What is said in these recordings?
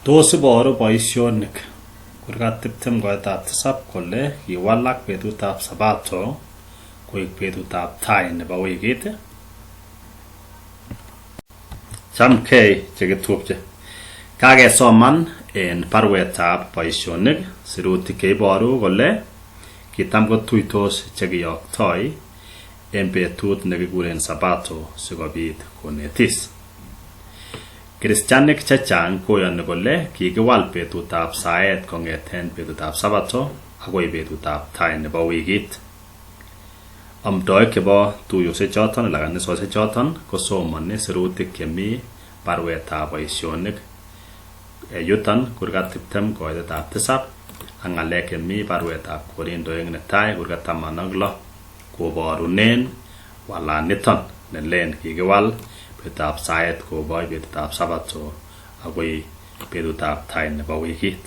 Tos iboru boisionik kurgat 20:7 kole kiwalak betutab Sabato koik betutab tai nebo wikit? Chamgei chekitupche. Kakesoman en baruetab boisionik sirutik cheiboru kole kitam kotuitos chekiyoktoi en betut nekikuren Sabato sikobit konetis. Kristianik chechang koyoni kole kikiwal betutab saet kong'eten betutab Sabato akoi betutab tai nebo wikit. Amdoik chebo tuiyosiek choton anan kanisosiek choton kosomoni sirutik chemi baruetab boisionik yuton kurgat 20:7 ak ng'alek chemi baruetab Korindoek netai kurgat 16 koborunen walaniton nelen kikiwal betutab saet kokoi betutab Sabato akoi betutab tai nebo wikit.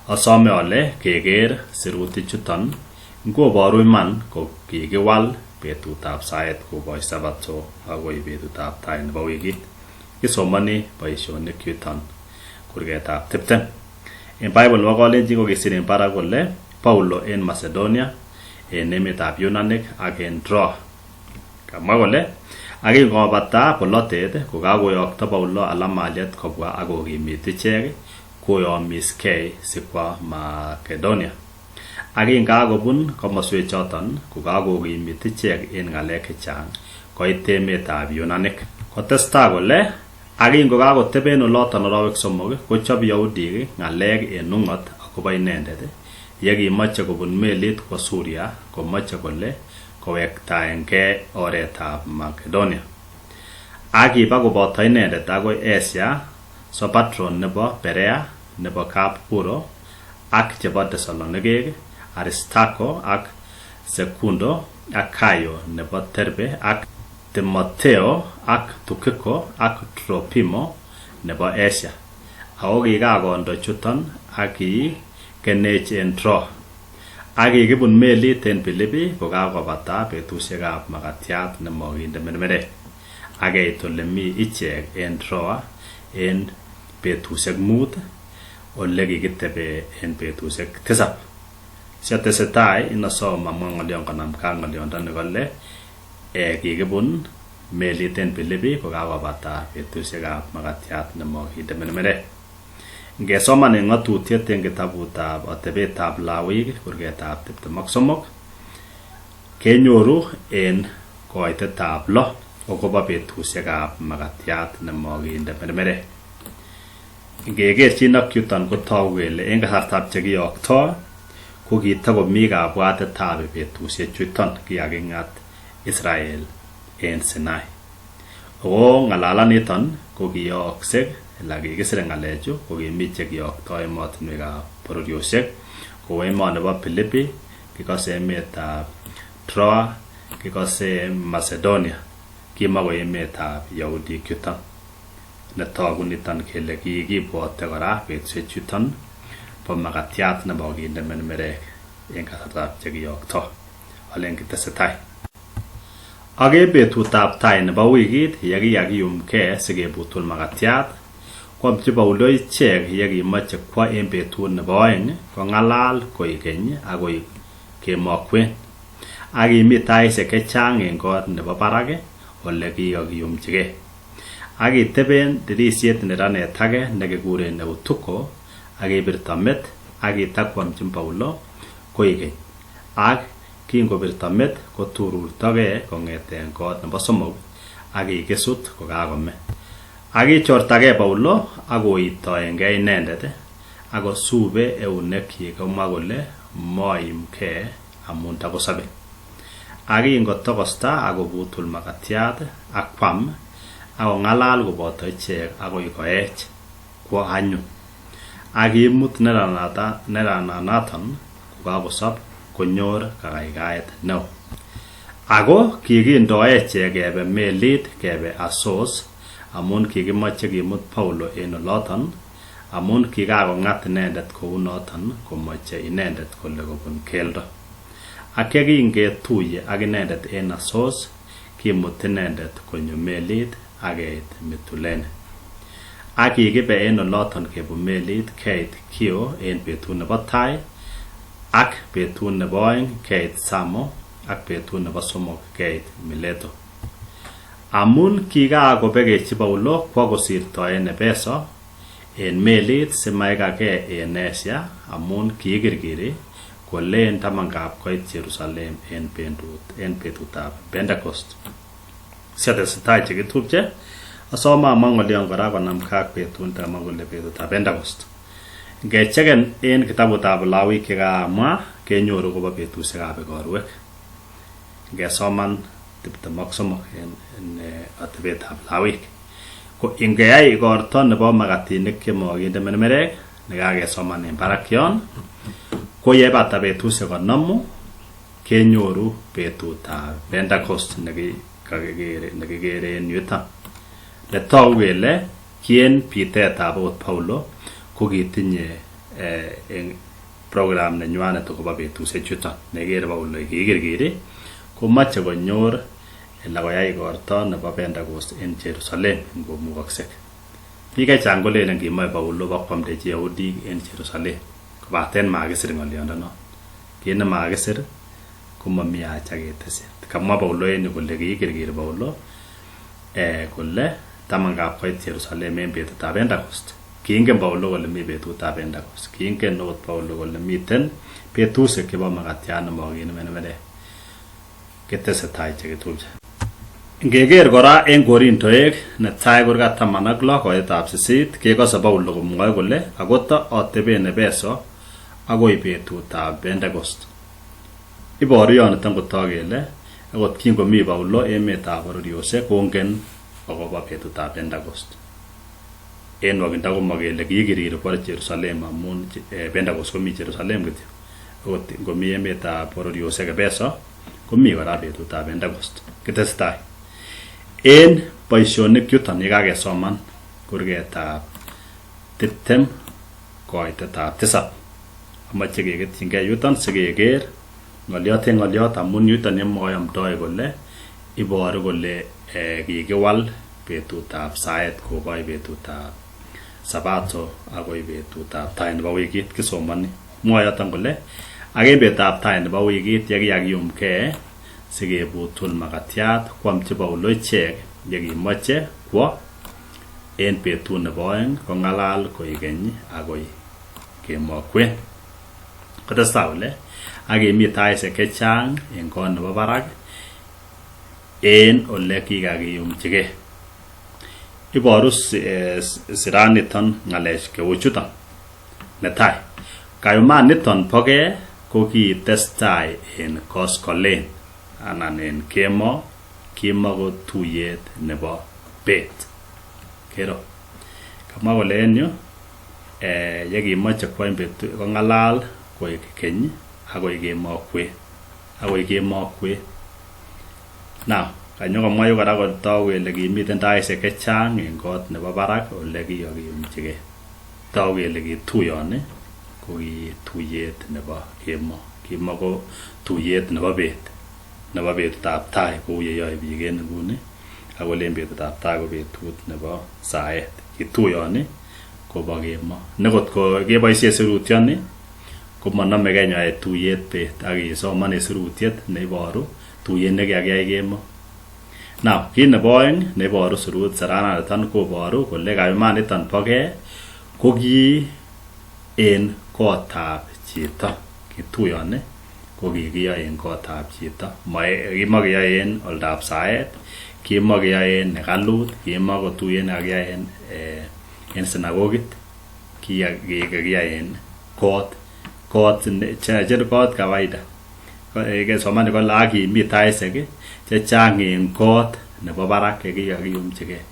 Asome ale keker sirutik chuton ngoboru iman ko kikiwal betutab saet kokoi Sabato akoi betutab tai nebo wikit. Kisomoni boisionik yuton kurgetab 20. En Bible nebo Kalenjin kokisir en barak kole Paulo en Macedonia en emetab Yunanik ak en Troa. Kamwa kole ak kingobata bolotet kokakoyokto Paulo alamaliet kobwa ak kokimit ichek koyomiskei sikwo Makedonia. Ak kinkakobun komoswek choton kokakokimit ichek en ng'alek chechang koit emetab Yunanik. Kotestai kole ak kingokakoteben oloton orowek 3 kochob Yahudik ng'alek en ung'ot akobo inendet yekimoche kobun melit kwo Suria komoche kole kowektaengei oretab Makedonia. Ak kiba koboto inendet akoi Asia Sopatron nebo Berea nebo Kapuro ak chebo Tesalonikek, Aristarko ak Sekundo ak Gayo nebo Derbe ak Timotheo ak Tukiko ak Tropimo nebo Asia. Ako kikakondo chuton ak kikenech en Troa. Ak kikibun melit en Filipi kokakobata betusiekab makatiat nemokinde mermerek. Ak keit olemi ichek en Troa en betusiek 5 ole kikitebe en betusiek 7. Siatesetai inosom amwa ng'olion konamgei ak ng'oliondoni kole kikibun melit en Filipi kokakobata betusiekab makatiat nemokinde mermerek. Ngesoman en ng'atutiet en kitabutab atebetab Lawik kurgetab 23 kenyoru en koitetab 6 akobo betusiekab makatiat nemokinde mermerek. Ngekerchin ak yuton kotogu kele en kasartab chekiyokto ko kitakomi kabwatetab betusiek chuton kikaking'at Israel en Sinai. Ako ng'alalaniton ko kiyookse anan kikisire ng'alechu ko kimi chekiyokto emotinwekab bororiosiek kou emoni bo Filipi, kikose emetab Troa, kikose Macedonia, kimako emetab Yahudik yuton. Netogu niton kele kikibwote kora betusiek chuton bo makatiat nemokinde mermerek en kasartab chekiyokto. Alen kitesetai. Ak en betutab tai nebo wikit yekikakiyumgei sikebutul makatiat, koamchi Paulo ichek yekimoche kwo en betut nebo 2 kong'alal koik keny akoi kemokwen. Ak kimi taisiek chechang en kot nebo barak ole kikakiyumchigei. Ak kiteben dirisiet neranet age nekikuren Eutuko ak kibirto met ak kitakwamchin Paulo koik keny. Ak kingobirto met kotururtogei kong'eten kot nebo 3 ak kikisut kokakome. Ak kichortagei Paulo ak koitoengei inendet ak kosube eunekyik komwa kole moimgei amun takosobe. Ak kingotokosta ak kobutul makatiat ak kwam ak kong'alal koboto ichek akoi koech kwo anyun. Ak kimut nerananoton kokakosob konyor kakaikaet neo. Ako kikindo echek kebe melit kebe Assos amun kikimoche kimut Paulo en oloton amun kikakong'at inendet kounoton komoche inendet kole kobun keldo. Ak yekingetuye ak inendet en Assos kimut inendet konyo melit ak keit Mitulene. Ak kikibe en oloton kebun melit keit Kio en betut nebo tai ak betut nebo oeng keit Samo ak betut nebo somok keit Mileto. Amun kikakobekechi Paulo kwo kosirtoen Epeso en melit simaikake en Asia amun kiikirkiri kolen tamangap koit Jerusalem en betutab Pentecost. Siatesetai chekitupche asome amwa ng'olion kora konamgei ak betut nekamwa kole betutab Pentecost. Ngecheken en kitabutab Lawik chekaamwa kenyoru kobo betusiekab igorwek. Ngesoman 23 en atebetab Lawik. Ko ingeyai igorto nebo makatinik chemokinde mermerek nekakesoman en barak yon ko yebata betusiek 50 kenyoru betutab Pentecost nekikere en yuton. Netogu kele ki en bitetab okot Paulo kokitinye en program nenywanet akobo betusiek chuton nekikere Paulo kiikirkiri komoche konyor ala koyai igorto nebo Pentecost en Jerusalem ngomukoksek. Biik chechang kolelen kimoe Paulo bokwamdechi Yahudik en Jerusalem kobaten makisir ng'oliondonon. Kit nemakisir komomi haja ketesyi. Kamwa Paulo en yu kole kiikirkiri Paulo kole tamangap koit Jerusalem en betutab Pentecost. Kiingen Paulo kole mi betutab Pentecost. Kiingen okot Paulo kole miten betusiek chebo makatiat nemokinde mermerek. Kitesetai chekitupche. Ngeker kora en Korintoek netai kurgat 16 koetab 8 kekose Paulo komwoe kole akot ateben Epeso akoi betutab Pentecost. Iboru yoniton kotok kele akot kingomi Paulo emetab bororiosiek kongen akobo betutab Pentecost. En nwokindo komokele kiikirkiri kwo Jerusalem amun Pentecost komi Jerusalem kityo. Akot ngomi emetab bororiosiek Epeso komi kora betutab Pentecost. Kitesetai. En boisionik chuton yekakesoman kurgetab 20 koitetab 7 amoche keketyingei yuton sikeker ng'oliot en ng'oliot amun yuton yemwoe amdoi kole iboru kole kikiwal betutab saet kokoi betutab sabato akoi betutab tai nebo wikit kisomoni. Mwoe yoton kole ak en betutab tai nebo wikit yekikakiyumgei sikebutul makatiat kwamchi Paulo ichek yekimoche kwo en betut nebo oeng kong'alal koikeny akoi kemokwen. Kotestai kole ak kimi taisiek chechang en kot nebo barak en ole kikakiyumchigei. Iboru siraniton ng'alek cheu chuton. Netai, kayumaniton bogee kokitestai en koskolen anan en kemo kimako tuyet nebo bet. Kero. Kamwa kole en yu yekimoche kwo en betut kong'alal koik keny akoi kemokwen. Akoi kemokwen. Now, kanyokomwa yu kora kotogu kele kimiten taisiek chechang en kot nebo barak ole kikakiyumchigei. Togu kele kituyoni ko ki tuyet nebo kemo. Kimako tuyet nebo bet. Nebo betutab tai kou yeyoe biik en nguni ak kolen betutab tai ko betut nebo saet. Kituyoni kobo kemo. Nekot ko keboisien sirutyoni komonomegei nyoe tuyet bet ak isomonen sirutiet neiboru tuyet nekikakiyai kemo. Now, kit nebo oeng neiboru sirananiton koboru kole kayumaniton bogee ko ki en kotab chito. Kituyoni ko kikiyoe en kotab chito. Kimokeyoe en oldab saet, kimokeyoe en hekalut, kimoko tuyet nekakiyai en sinagogit, kikakiyai en kot kot kawaida. Kesomani kole ak kimi taisiek chechang en kot nebo barak yekikakiyumchigei.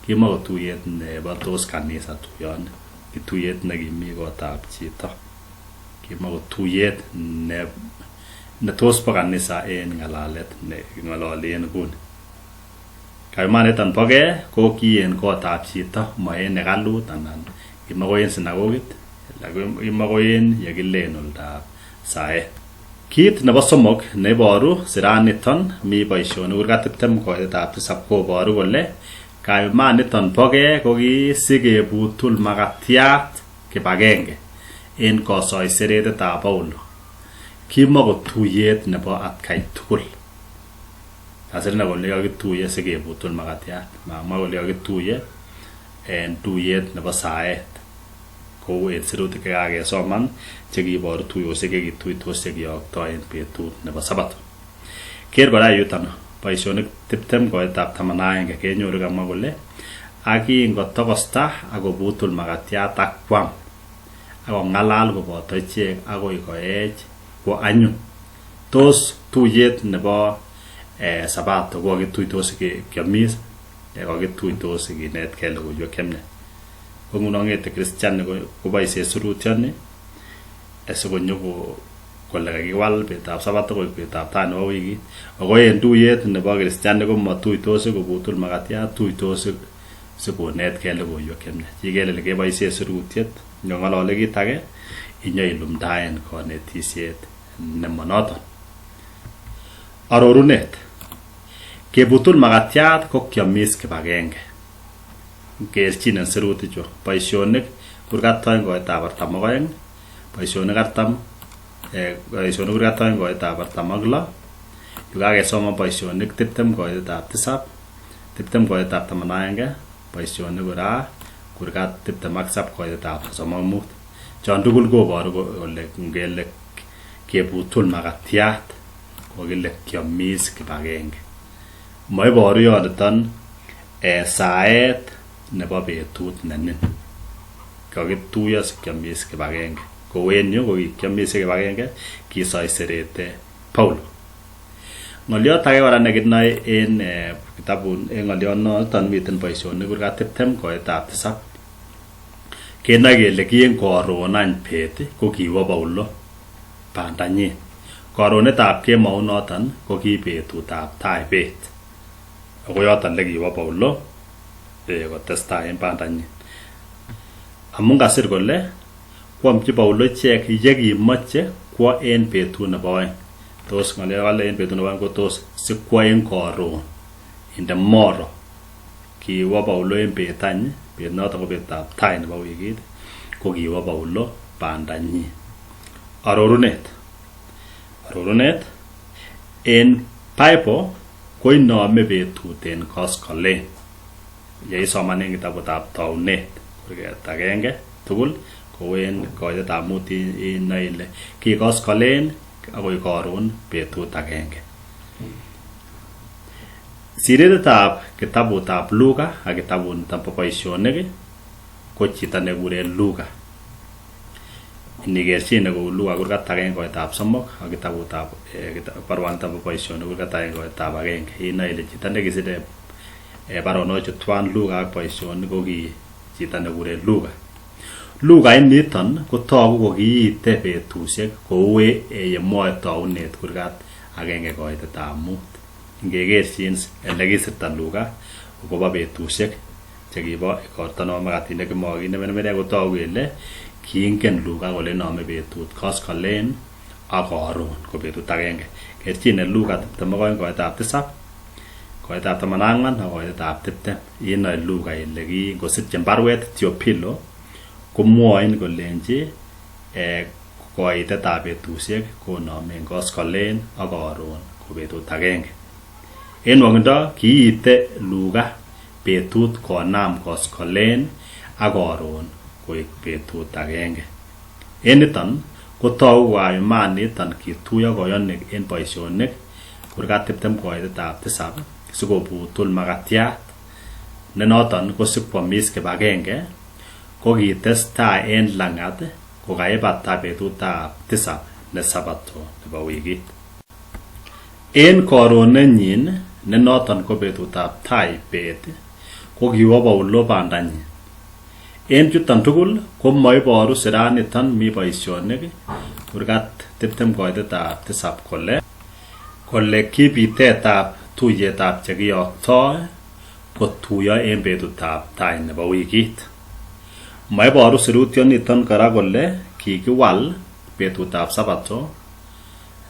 Kimoko tuyet nebo tos kanisa tuyoni. Kituyet nekimi kotab chito. Kimoko tuyet ne tos bo kanisa en ng'alalet neking'ololi en nguni. Kayumaniton bogee ko ki en kotab chito, mo en hekalut anan kimoko en sinagogit, kimoko en yekilen oldab saet. Kit nebo somok neiboru siraniton mi boisionik kurgat 20 koetab 7 koboru kole Kayumaniton bo gee ko ki sikebutul makatiat kibagenge en kosoiseretetab Paulo. Kimoko tuyet nebo atkai tugul. Kasir inei kole kakituye sikebutul makatiat, mamwa kole kakituye en tuyet nebo saet kou en sirutik chekakesoman chekiboru tuiyosiek chekituitos chekiyokto en betut nebo sabato. Ker kora yuton boisionik 20 koitab 11 kenyoru kamwa kole ak kingotokosta ak kobutul makatiat ak kwam ak kong'alal koboto ichek akoi koech kwo anyun. Tos tuyet nebo sabato ko kakituitos kiomis, kakituitos kinetkei logoiwek chemiach. Ko nguno ng'ete kristianik koboisien sirutyoni sikonyo kole kakiwal betutab sabato koik betutab tai nebo wikit. Ako en tuyet nebo kristianik komotuitos kobutul makatiat, tuitos sikonetkei logoiwek chemiach. Ikere ile keboisien sirutyet ngong'olole kit age inyoilumdaen konetisiet nemonoton. Arorunet. Kebutul makatiat ko kiomis kibagenge. Kerchinen sirutichu boisionik kurgat 2 koitab 42, boisionik 40, boisionik kurgat 2 koitab 46, yukakesoman boisionik 20 koitab 7, 20 koitab 11, boisionik kora kurgat 27 koitab 35. Chon tugul koboru kole ngele kebutul makatiat kokile kiomis kibagenge. Moiboru yoniton saet nebo betut nenin. Kakituyo sikiomis kibagenge. Kou en yu kokikiomisie kibagenge kisoiserete Paulo. Ng'olyot age kora nekinoe en kitabut en ng'olyot noton miten boisionik kurgat 20 koitab 7 kenoe kele ki en koron any bet ko kiwo Paulo bandanyin. Koronetab kemou noton ko ki betutab tai bet. Ako yoton lekiwo Paulo kotestai en bandanyin. Amun kasir kole kwomchi Paulo ichek yekimoche kwo en betut nebo oeng. Tos ng'alek kole en betut nebo oeng ko tos sikwo en koron in the morrow. Kiwo Paulo en bet any, bet noton ko betutab tai nebo wikit, ko kiwo Paulo bandanyin. Arorunet. Arorunet en Bible koinome betut en koskolen. Yeisoman en kitabutab Taunet kurget agenge tugul kou en koitetab mut inoe ile kikoskolen akoi koron betut agenge. Sirindetab kitabutab Luka ak kitabut niton bo boisionik ko chito nekikuren Luka. Inikerchine kou Luka kurgat agenge koitab 3 ak kitabutab baruaniton bo boisionik kurgat agenge koitab 1 inoe ile chito nekisire baronochu twan Luka ak boisionik ko ki chito nekikuren Luka. Luka initon kotogu kokiite betusiek kou yemwoe Taunet kurgat agenge koitetab 5. Ingekerchin elekisirta Luka akobo betusiek chekibo igorto nebo makatinik chemokinemermeren kotogu kele kiingen Luka kole inome betut koskolen ak koron ko betut agenge. Kerchine Luka 22 koitab 7, koitab 14 ak koitetab 20. Inoe Luka ile ki ngosirchin baruet Theophilo komwoin kolenchi koitetab betusiek konomen koskolen ak koron ko betut agenge. En nwongindo kiite Luka betut konam koskolen ak koron koik betut agenge. En niton kotogu kayumaniton kituyo koyonik en boisionik kurgat 20 koitetab 7 sikobutul makatiat ne noton ko sikwomis kibagenge ko kitestai en lang'at kokaibata betutab 7 ne sabato nebo wikit. En koronenyin ne noton ko betutab tai bet ko kiwo Paulo bandanyin. En chuton tugul ko moiboru siraniton mi boisionik kurgat 20 koitetab 7 kole kibitetab tuiyetab chekiyoktoi kotuyo en betutab tai nebo wikit. Moiboru sirutyoniton kora kole kikiwal betutab sabato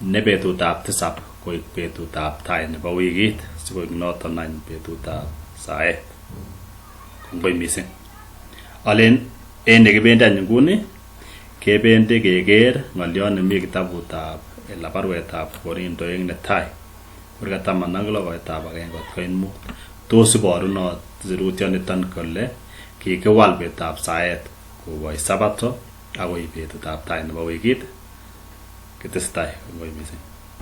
ne betutab 7 koik betutab tai nebo wikit sikoik noton any betutab saet. Kongoi mising. Alen en yekibendi any inguni kebendi keker ng'oliot nemi kitabutab ala baruetab Korintoek netai kurgat 16 koitab 1 kot koit 5. Tos iboru sirutyoniton kole kikiwal betutab saet koboi sabato akoi betutab tai nebo wikit? Kitesetai. Kongoi mising.